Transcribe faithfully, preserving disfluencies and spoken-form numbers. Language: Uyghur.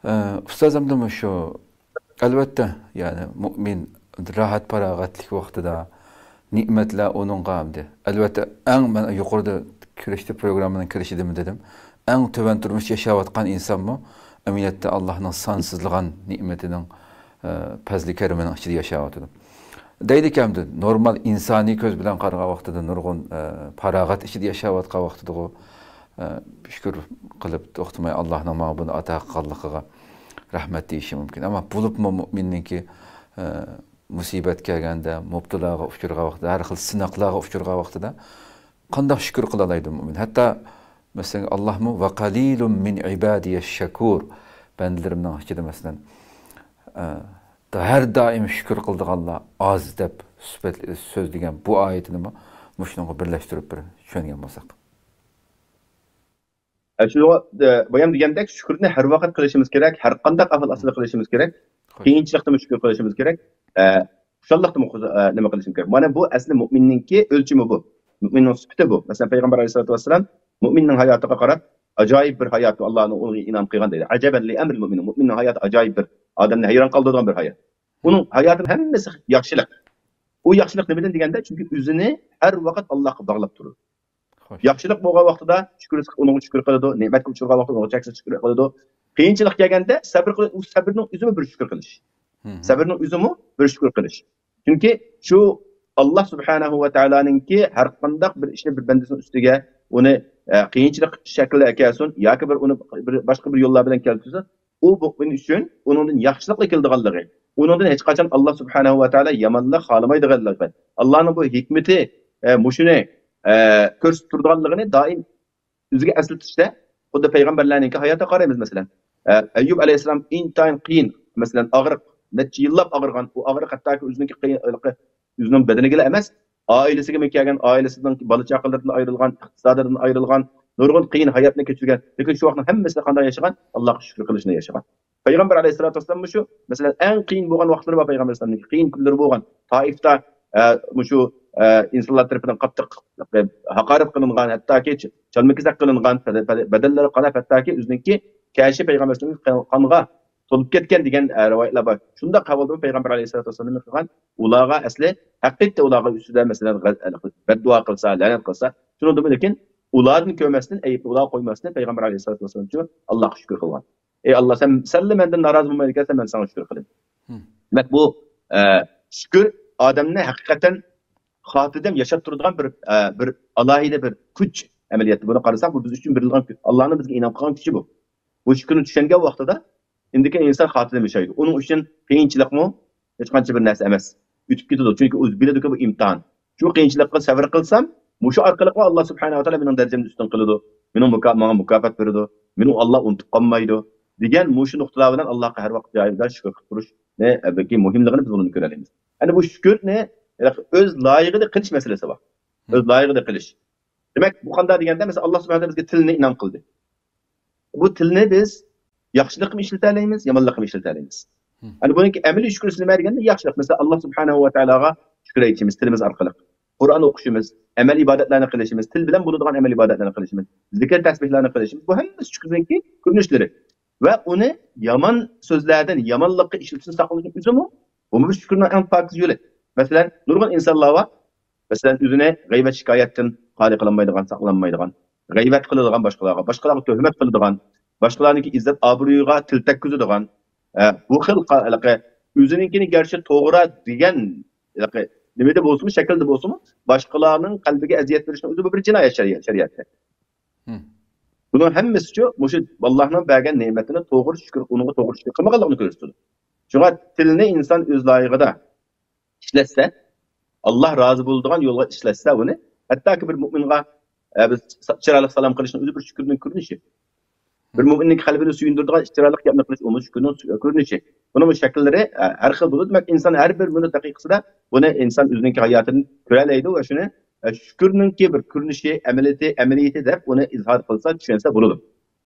ئە، ئۇستاز، ئەمدى مۇشۇ، ئەلۋەتتە، يەنى مۇئمىن راھەت-پاراغەتلىك ۋاقتىدا نېمەتلەر ئۇنىڭغا ئەمدى، ئەلۋەتتە، ئەڭ مەن يۇقىرىدا كىرىشتە، پروگراممىنىڭ كىرىشىدىمۇ دېدىم، ئەڭ تۆۋەن تۇرمۇشتا ياشاۋاتقان ئىنسانمۇ ئەمەلىيەتتە ئاللاھنىڭ سانسىزلىغان نېمىتىنىڭ، ئە، پەزلى كەرىمىنىڭ ئىچىدە ياشاۋاتىدۇ. دەيدىكەن، ئەمدى نورمال ئىنسانىي كۆز بىلەن قارىغان ۋاقتىدا نۇرغۇن، ئە، پاراغەت ئىچىدە ياشاۋاتقان ۋاقتىدىغۇ، ئە، شۈكۈر قىلىپ توختىماي، ئاللاھنىڭ ماڭا بۇنى ئاتا قىلغانلىقىغا رەھمەت دېيىشى مۇمكىن. ئەمما بولۇپمۇ مۇئمىننىڭكى، ئە، مۇسىبەت كەلگەندە، مۇپتىلاغا ئۇچرىغان ۋاقتىدا، ھەر خىل سىناقلارغا ئۇچرىغان ۋاقتىدا قانداق شۈكۈر قىلالايدۇ مۇئمىن؟ ھەتتا، مەسىلەن، ئاللاھمۇ «ۋەقەلىلۇم مىن ئىبادىيەش شەكۇر»، بەندىلىرىمنىڭ ئىچىدە، مەسىلەن، ئە، ھەر دائىم شۈكۈر قىلىدىغانلار ئاز دەپ سۈپەت-، سۆزلىگەن بۇ ئايىتىنىمۇ مۇشۇنىڭغا بىرلەشتۈرۈپ بىر چۈشەنگەن بولساق. ئە، شۇ، ئە، بايام دېگەندەك، شۈكۈرنى ھەر ۋاقىت قىلىشىمىز كېرەك، ھەر قانداق ئەھۋال ئاستىدا قىلىشىمىز كېرەك، قىيىنچىلىقتىمۇ شۈكۈر قىلىشىمىز كېرەك، ئە، خۇشاللىقتىمۇ خۇش-، ئە، نېمە قىلىشىمىز كېرەك. مانا بۇ ئەسلى مۇئمىننىڭكى ئۆلچىمى بۇ. مۇئمىننىڭ سۈپىتى بۇ. مەسىلەن، پەيغەمبەر ئەلەيھىسسالاتۇ ۋەسسالام مۇئمىننىڭ ھاياتىغا قاراپ، ئاجايىپ بىر ھايات ئاللانىڭ ئۇنىڭغا ئىنئام قىلغان دەيدۇ. «ئەجەبەن لىئەمرىل مۇئمىن»، مۇئمىننىڭ ھاياتى ئاجايىپ بىر، ئادەمنى ھەيران قالدۇرىدىغان بىر ھايات. ئۇنىڭ ھاياتىنىڭ ھەممىسى ياخشىلىق. ئۇ ياخشىلىق نېمىدىن دېگەندە، چۈنكى ئۆزىنى ھەر ۋاقىت ئاللاغا باغلاپ تۇرىدۇ. خوش. ياخشىلىق بولغان ۋاقتىدا شۈكۈر، ئۇنىڭغا شۈكۈر قىلىدۇ، نېمەتكە ئۇچرىغان ۋاقتىدا ئۇنىڭغا چەكسىز شۈكۈر قىلىدۇ. قىيىنچىلىق كەلگەندە سەبىر قىلىش، ئۇ سەبىرنىڭ ئۆزىمۇ بىر شۈكۈر قىلىش. مم. سەبىرنىڭ ئۆزىمۇ بىر شۈكۈر قىلىش. چۈنكى شۇ ئاللا سۇبھانەھۇ ۋە تائالانىڭكى ھەر قانداق بىر ئىشنى بىر بەندىسىنىڭ ئۈستىگە ئۇنى، ئە، قىيىنچىلىق شەكلىدە ئەكەلسۇن ياكى بىر ئۇنى بىر، باشقا بىر يوللار بىلەن كەلتۈرسە، ئۇ مۇئمىن ئۈچۈن ئۇنىڭدىن ياخشىلىقلا كېلىدىغانلىقى، ئۇنىڭدىن ھېچقاچان ئاللا سۇبھانەھۇ ۋە تائالا يامانلىق خالىمايدىغانلىقى، ئاللانىڭ بۇ ھېكمىتى، ئە، مۇشۇنى، ئە، كۆرسىتىپ تۇرىدىغانلىقىنى دائىم ئۆزىگە ئەسلىتىشتە، خۇددى پەيغەمبەرلەرنىڭكى ھاياتىغا قارايمىز، مەسىلەن. ئە، ئەييۇب ئەلەيھىسسالام ئىنتايىن قىيىن، مەسىلەن، ئاغرىق، نەچچە يىللاپ ئاغرىغان، ئۇ ئاغرىق ھەتتاكى ئۆزىنىڭكى قىيىن-، ئۆزىنىڭ بەدىنىگىلا ئەمەس، ئائىلىسىگىمۇ كەلگەن، ئائىلىسىدىن، بالا چاقىلىرىدىن ئايرىلغان، ئىقتىسادىدىن ئايرىلغان، نۇرغۇن قىيىن ھاياتنى كەچۈرگەن. لېكىن شۇ ۋاقىتنىڭ ھەممىسىدە قانداق ياشىغان؟ ئاللاغا شۈكۈر قىلىشنى ياشىغان. پەيغەمبەر ئەلەيھىسسالاتۇ ۋەسسالاممۇ شۇ، مەسىلەن، ئەڭ قىيىن بولغان ۋاقىتلىرى بار پەيغەمبەر ئەلەيھىسسالامنىڭ، قىيىن كۈنلىرى بولغان. تائىفتا، ئە، مۇشۇ، ئە، ئىنسانلار تەرىپىدىن قاتتىق ھاقارەت قىلىنغان، ھەتتاكى چ-، چالما-كېسەك قىلىنغان، بەدە-، بەدە-، بەدەنلىرى قاناپ، ھەتتاكى ئۆزىنىڭكى كەشى پەيغەمبەر ئەلەيھىسسالامنىڭ قانغا تولۇپ كەتكەن دېگەن، ئە، رىۋايەتلەر بار. شۇنداق ئەھۋالدىمۇ پەيغەمبەر ئەلەيھىسسالاتۇ ۋەسسالام نېمە قىلغان؟ ئۇلارغا ئەسلى ھەقىقەتتە ئۇلارغا ئۈستىدە، مەسىلەن، غە-، بەددۇئا قىلسا، لەنەت قىلسا، شۇنىڭدىمۇ، لېكىن ئۇلاردىن كۆرمەستىن، ئەيىبنى ئۇلارغا قويماستىن، پەيغەمبەر ئەلەيھىسسالاتۇ ۋەسسالامچۇ ئاللاغا شۈكۈر قىلغان. ئەي ئاللا، سەن، سەنلا مەندىن نارازى بولمايدىكەنسەن، مەن ساڭا شۈكۈر قىلىمەن. مم. دېمەك، بۇ، ئە، شۈكۈر ئادەمنى ھەقىقەتەن خاتىرجەم ياشاپ تۇرىدىغان بىر، ئە، بىر ئالاھىدە بىر كۈچ. ئەمەلىيەتتە بۇنى قارىساق، بۇ بىز ئۈچۈن بېرىلغان كۈچ. ئاللانىڭ بىزگە ئىنئام قىلغان كۈچى بۇ. بۇ شۈكۈرنى چۈشەنگەن ۋاقتىدا ئىندىكى ئىنسان خاتىرجەم ياشايدۇ. ئۇنىڭ ئۈچۈن قىيىنچىلىقمۇ ھېچقانچە بىر نەرسە ئەمەس. ئۆتۈپ كېتىدۇ. چۈنكى ئۇ بىلىدۇكى، بۇ ئىمتىھان. شۇ قىيىنچىلىققا سەۋر قىلسام، مۇشۇ ئارقىلىقلا ئاللا سۇبھانەھۇ ۋە تائالا مېنىڭ دەرىجەمنى ئۈستۈن قىلىدۇ، مېنىڭ مۇكا-، ماڭا مۇكاپات بېرىدۇ، مېنى ئاللا ئۇنتۇپ قالمايدۇ، دېگەن مۇشۇ نۇقتىلار بىلەن ئاللاغا ھەر ۋاقىت جايىدا شۈكۈر قىلىپ تۇرۇشنى، ئە، بەلكى مۇھىملىقىنى بىز بۇنىڭدىن كۆرەلەيمىز. ئەنە بۇ شۈكۈرنى ئۆز لايىقىدا قىلىش مەسىلىسى بار. ئۆز لايىقىدا قىلىش. دېمەك، بۇ قانداق دېگەندە، مەسىلەن، ئاللا سۇبھانەھۇ ۋە تائالا بىزگە تىلنى ئىنئام قىلدى. بۇ تىلنى بىز ياخشىلىققىمۇ ئىشلىتەلەيمىز، يامانلىققىمۇ ئىشلىتەلەيمىز. مم. ئەنە بۇنىڭكى ئەمەلىي شۈكرىسى نېمە دېگەندە، ياخشىلىق. مەسىلەن، ئاللا سۇبھانەھۇ ۋە تائالاغا شۈكۈر ئېيتىشىمىز تىلىمىز ئارقىلىق. قۇرئان ئوقۇشىمىز، ئەمەل ئىبادەتلەرنى قىلىشىمىز، تىل بىلەن بولىدىغان ئەمەل ئىبادەتلەرنى قىلىشىمىز، زىكىر تەسبىھلەرنى قىلىشىمىز، بۇ ھەممىسى شۈكرىنىڭكى كۆرۈنۈشلىرى. ۋە ئۇنى يامان سۆزلەردىن، يامانلىققا ئىشلىتىشنى ساقلىنىش ئۆزىمۇ، بۇمۇ بىر شۈكرىنىڭ ئەڭ پاكىز يولى. مەسىلەن، نۇرغۇن ئىنسانلار بار، مەسىلەن، ئۆزىنى غەيۋەت شىكايەتتىن خالىي قىلالمايدىغان، ساقلانمايدىغان، غەيۋەت قىلىدىغان باشقىلارغا، باشقىلارغا تۆھمەت قىلىدىغان، باشقىلارنىڭكى ئىززەت ئابرۇيىغا تىل تەگكۈزىدىغان، ئە، بۇ خىل قا-، ھېلىقى ئۆزىنىڭكىنى گەرچە توغرا دېگەن، ھېلىقى نېمىدە بولسىمۇ، شەكىلدە بولسىمۇ، باشقىلارنىڭ قەلبىگە ئەزىيەت بېرىشنىڭ ئۆزى بۇ بىر جىنايەت شەرىئەت، شەرىئەتتە. مم. بۇنىڭ ھەممىسىچۇ مۇشۇ ئاللانىڭ بەرگەن نېمىتىنى توغرا شۈكۈر، ئۇنىڭغا توغرا شۈكۈر قىلمىغانلىقىنى كۆرسىتىدۇ. شۇڭا تىلنى ئىنسان ئۆز لايىقىدا ئىشلەتسە، ئاللا رازى بولىدىغان يولغا ئىشلەتسە ئۇنى، ھەتتاكى بىر مۆمىنغا، ئە، بىز سا-، چىرايلىق سالام قىلىشنىڭ ئۆزى بىر شۈكۈرنىڭ كۆرۈنۈشى. بىر مۆمىننىڭ قەلبىنى سۆيۈندۈرىدىغان چىرايلىق گەپنى قىلىش ئۇمۇ شۈكۈرنىڭ كۆرۈنۈشى. بۇنىڭ شەكىللىرى، ئە، ھەر خىل بولىدۇ. دېمەك، ئىنسان ھەر بىر مىنۇت دەقىقىسىدە بۇنى ئىنسان ئۆزىنىڭكى ھاياتىدىن كۆرەلەيدۇ ۋە شۇنى، ئە، شۈكۈرنىڭكى بىر كۆرۈنۈشى، ئەمەلىيىتى، ئەمەلىيىتى دەپ ئۇنى ئىزھار قىلسا، چۈشەنسە بولىدۇ.